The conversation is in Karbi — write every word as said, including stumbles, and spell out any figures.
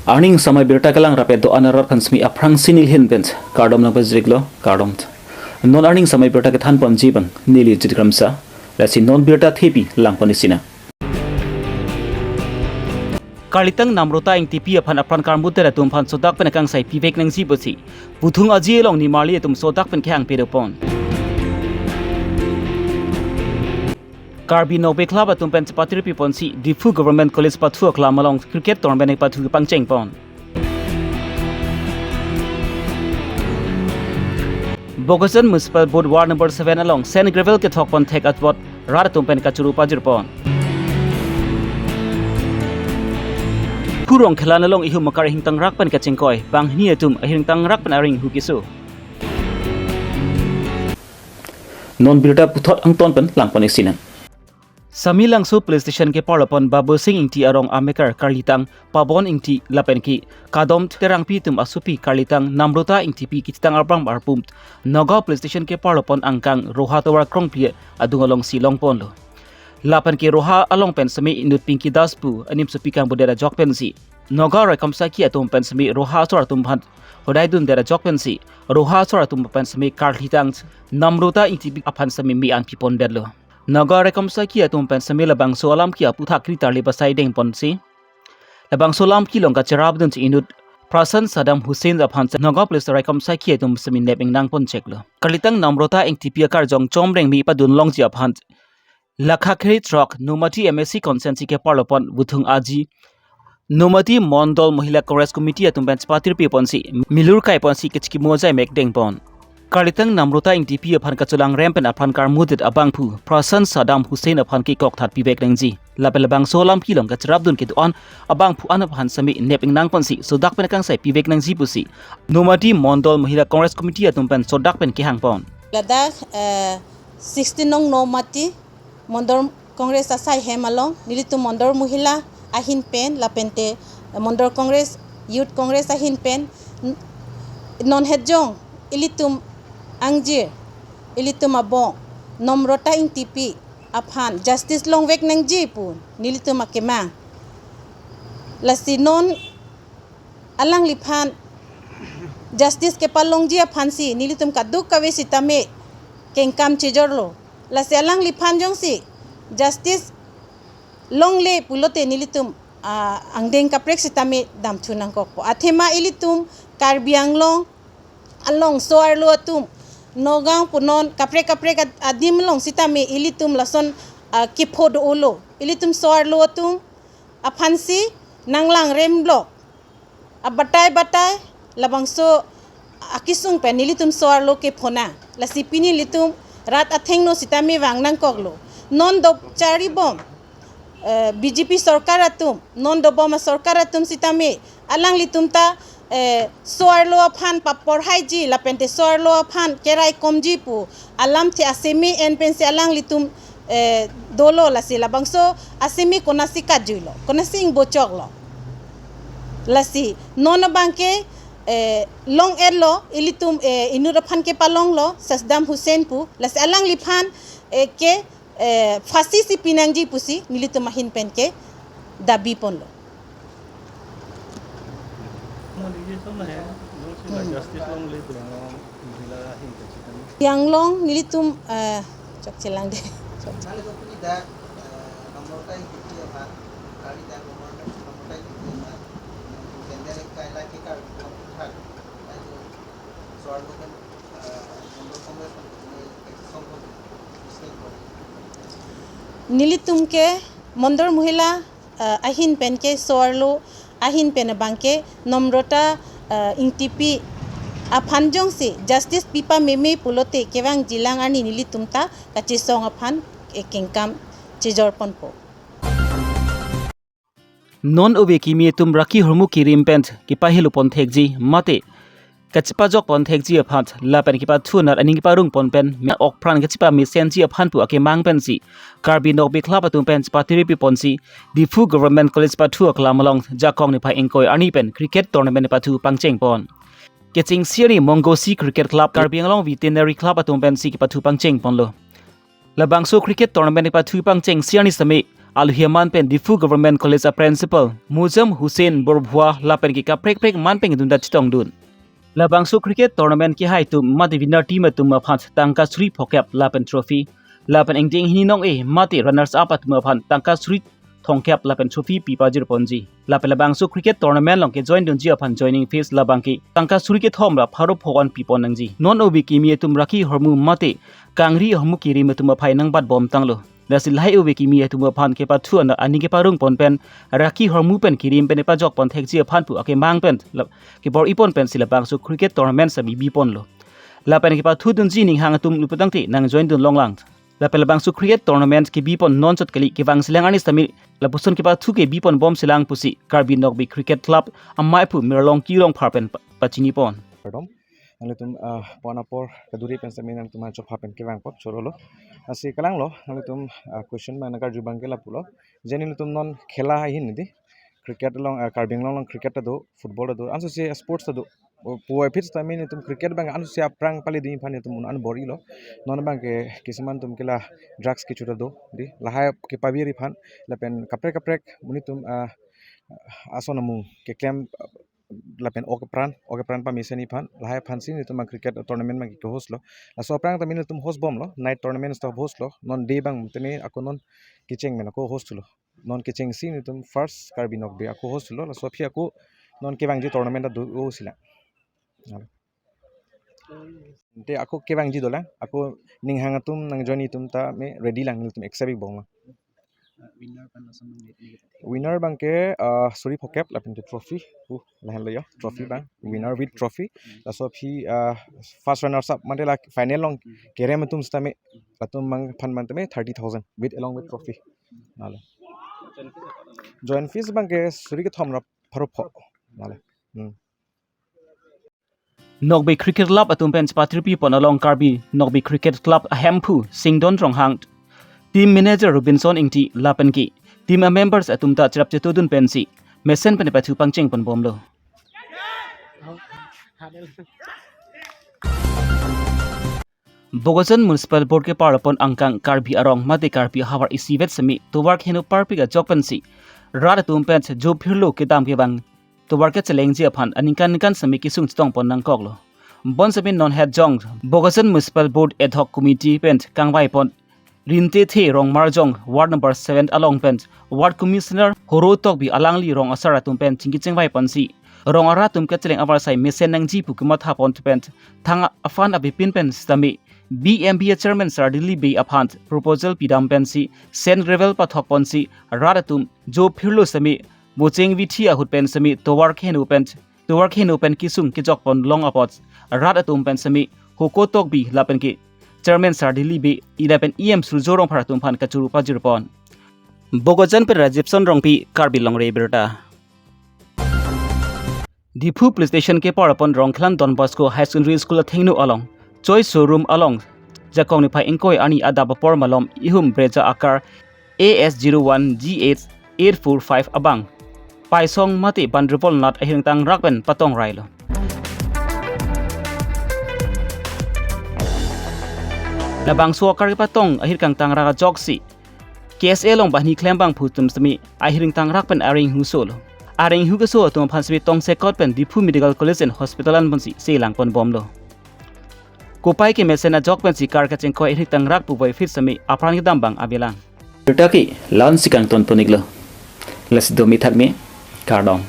Arni samai birta kelang rapet do-an arat aphan semi aphrangsi neli ahin pen kardom nangpajirlo, kardom. Non arni samai birta kethan ponji abang neli Jit Kramsa, lasi non birta thepi lang pon-ik sinang. Karlitang Namrata Engtipi aphan apran karmudet atum aphan sodak pen akangsai pivek nangji pusi Vuthung Aji along nimarli atum sodak pen kehang pado pon. Karbi Nokbe Club atum pen chepatirpi ponsi Diphu Government College pathu aklam along cricket tournament pathu pangcheng pon. Bokajan Municipal Board Ward number seven along sand gravel kethok pon thek apot rat atum pen kachoro pajir pon. Phu Rongkhelan along ihum akar ahingtangrak pen kachingkoi, banghini atum ahingtangrak pen aring hu keso. Non birta puthot angton pen lang pon-ik sinang. Samelangso Police Station keparlo pon Babusing Ingti arong amekar karlitang Pabon Ingti lapen ke Kadom Terangpi atum asopi karlitang Namrata Engtipi kachetang abang arpum Nagaon Police Station keparlo pon angkang Roha tovar krongpli adung alongsi long ponlo. Lapen ke Roha along pen semi inut Pinky Das pu anim sopi kangbudet ajok pensi Nagaon raikom saki atum pen semi Roha asor atum aphan hodai dundet ajok pensi Roha asor atum pen semi karlitang Namrata Engtipi aphan semi me-an pipondetlo. Nagaon raikom saki atum pen semi labangso alam ke aputhak kri tarli pasai deng ponsi labangso alam ke along kacherap dunsi inut Prasan Saddam Hussein aphan Nagaon Police raikom saki atum semi nep ingnang pon cheklo. Karlitang Namrata Engtipi akarjong chomreng me padun longji aphan Lakhakheri throk Nomati M A C constituency keparlo pon Vuthung Aji, Nomati Mondol Mohila Congress Committee atum pen chepatirpi ponsi milur kai ponsi kechikimo ajai mek deng pon. Karlitang Namrata Engtipi aphan kachelang rem pen apran karmudet abangphu Prasan Saddam Hussein aphan kekok that pivek nangji. Lapen labangso alam ke along kacherap dun kedo-an abangphu an aphan semi nep ingnang ponsi sodak pen akangsai pivek nangji pusi Nomati Mondol Mohila Congress Committee atum pen sodak pen kehang pon. Ladak, eh, sixteen nong Nomati Mondol Congress asai hem along, nelitum Mondol Mohila ahin pen, lapente, eh, Mondol Congress, Youth Congress ahin pen, n-, non hejong, ilitum angjir, ilitum abong, Namrata Engtipi aphan justice longvek nangji pu nelitum akemang. Lasi non alangliphan justice kepalongji aphansi nelitum kadokave sitame kengkam chejorlo. Lasi alangliphan jongsi justice longle pulote nelitum, ah, angdeng kaprek sitame damthu nangkokpo. Athema ilitum Karbi Anglong along so-arlo atum, Nagaon punon kaprek kaprek ad-, adim along sitame ilitum lason, ah, kepho do-olo. Ilitum so-arlo atum aphansi nanglang remblo. Abatai batai labangso akesung pen nelitum so-arlo kephonang. Lasi pini ilitum rat athengno sitame vang nangkoklo. Non do charibom, eh, B J P sorkar atum, non dobom asorkar atum sitame alanglitum ta, eh, so-arlo aphan paporhaiji lapente so-arlo aphan keraikomji pu alamthe asemi en pensi alanglitum, eh, dolo. Lasi labangso asemi konatsi katjuilo, konatsi ingbochoklo. Lasi non abangke, eh, long-etlo ilitum, eh, inut aphan kepalonglo Saddam Hussein pu. Lasi alangliphan, eh, ke, eh, phasi si pinangji pusi nelitum ahin pen ke dabi ponlo. Mo digi to na hai, jongsi la Hmm. justice longle pu, mo mohila ahin kachitang. Yang long nelitum, eh, chokchelang de. Nale ko puni dak, eh, Namrata Engtipi aphan, kali dak Namrata Engtipi aphan, kendel ek kaila ke kar, thak, eh, so-arlo kan, eh, Mondol Congress kan, eh, ek song ko, isne ko. Nelitum ke Mondol Mohila, eh, ahin pen ke so-arlo ahin pen abangke Namrata, eh, Engtipi aphan jongsi justice pipameme pulote kevangjilang arni nelitum ta kachesong aphan, eh, kengkam chejor ponpo. Non ove kimi atum raki hormu kirim pen kepahelo pon thekji mate kachepajok pon thekji aphan lapen kepathu nat aning keparong pon pen me-ok pran kachepamesenji aphan pu akemang pensi Karbi Nokbe Club atum pen chepatirpi ponsi Diphu Government College pathu aklam along Jakong niphai ingkoi arni pen cricket tournament pathu pangcheng pon. Kechengsi arni Mongosi Cricket Club Karbi Anglong Veterinary Club atum pensi kepathu pangcheng ponlo. Labangso cricket tournament pathu pangchengsi arni semi alohi aman pen Diphu Government College a Principal Mujam Hussain Borbua lapen ke kaprek prek aman pen kedunda chetongdun. Labangso cricket tournament kehai atum mate winner team atum aphan tangka suri phokep lapen trophy, lapen ingdeng hini nong-e mate runners up atum aphan tangka suri thomkep lapen trophy pi pajirponji. Lapen labangso cricket tournament along kejoin dunji aphan joining fees labang ke tangka suri kethom ra pharo pho-an pipon nangji. Non ove kimi atum rakhi ahormu mate kangri ahormu kerim atum aphai nangbat bomtanglo. Lasi lahai ove kimi atum aphan kepathu an aning keparong pon pen rakhi ahormu pen kerim pen epajok pon thekji aphan pu akemang pen la-, kebor-i pon pensi labangso cricket tournament sami biponlo. Lapen kepathu dunji ninghang atum luputangte nangjoin dun longlang. Lapen labangso cricket tournament kebipon non chot kali, kevang selang arni sitame lapuson kepathu kebipon bomselang pusi Karbi Nokbe Cricket Club amei aphu Mirlongki Rongphar pen pa-, pachinipon. Kardom. Nanglitum, ah, pon apor kaduri pen sitame nanglitum achopha pen kevang apot chorolo. Lasi kalanglo, nanglitum, ah, question ma nangkarju abang ke lapulo. Je nelitum non khela ahin di. Cricket along, ah, Karbi Anglong along cricket ta do, football ta do, ansose sports ta do. O, puvoiphit sitame nelitum cricket abang ansose aphrang pale dun aphan nelitum un-an bor-ilo. Non abang ke kisuman atum ke la drugs kecho ta do di. Lahai kepavir aphan lapen kaprek kaprek monit atum, ah, ason amung keklem, ah, lapen ok pran, ok pran pamesen aphan, lahai aphansi nelitum abang cricket tournament abang ke-host lo. Laso aphrang tame nelitum host bomlo, night tournament ta host lo, non day abang tame ako non kecheng pen ako host lo. Non kechengsi nelitum first Karbi Nokbe ako host lo, laso aphi ako non kevangji tournament ta do-o sila. Te ako kevangji dolang, ako ninghang atum nangjoin atum tame ready lang, nelitum accept ik bom lang. Winner abang ke, ah, suri phokep lapen te trophy. Uh, lahenlo yo, trophy abang. Winner with trophy. Laso aphi, ah, first runners up mate la final along kerem atum sitame, latum abang aphan abang tame thirty thousand with along with trophy. Nalo. Join fees abang ke suri kethom ra pharo pho. Nalo. Hmm. Nokbe Cricket Club atum pen chepatirpi pon along Karbi Nokbe Cricket Club ahemphu Singdon Ronghang, team manager Robinson Ingti lapen ke team a members atum ta cherap chetodun pensi mesen pen pathu pangcheng pon bomlo. Bokajan Municipal Board keparlopon angkang Karbi arong mate Karbi ahavar isivet sitame tovar keheno parpik ajok pensi rat atum pen jophirlo kedam kevang tovar kechelengji aphan aningkan ningkan sitame kesung chetong pon nangkoklo. Bonsitame non het jong Bokajan Municipal Board Ad Hoc Committee pen kangvai pon Rinte The Rongmarjong Ward number seven along pen Ward Commissioner Horo Tokbi alangli rong asar atum pen chingki chingvai ponsi rong arat atum kecheleng avarsai mesen nangji pu kematha pon pen thang aphan avepin pen sitame B M B A chairman Sardili Bey aphan proposal pidam pensi sand gravel pathok ponsi rat atum jophirlo sitame bocheng vithi ahut pen sitame tovar keheno pen tovar keheno pen kesung kejok pon long apot rat atum pen sitame Hoko Tokbi lapen ke chairman Sardili Bey lapen E M Surjo Rongphar atum aphan kachuru pajir pon. Bokajan pen Rajibson Rongpi, Karbi Longri Abirta. Diphu Police Station keparlopon Rongkhelan Don Bosco High Secondary School athengno along Choi Showroom along Jakong niphai ingkoi arni adap apor malom ihum breja akar A S zero one G H eight four five abang paisong mate bandrupol nat ahirtang rak pen patong railo. Labangso akar kepatong ahirtang rak ajoksi K S A along banghini klembang phu atum sitame ahirtang rak pen areng husolo. Areng hu keso atum aphan sitame tongsekot pen Diphu Medical College and Hospital an ponsi selang pon bomlo. Kopai kemesen ajok pensi kar kachingkoi ahirtang rak puvoiphit sitame apran kedam abang avelang. Abirta ke la-ansi kangton pon iklo. Lasi do mithak me, kardom.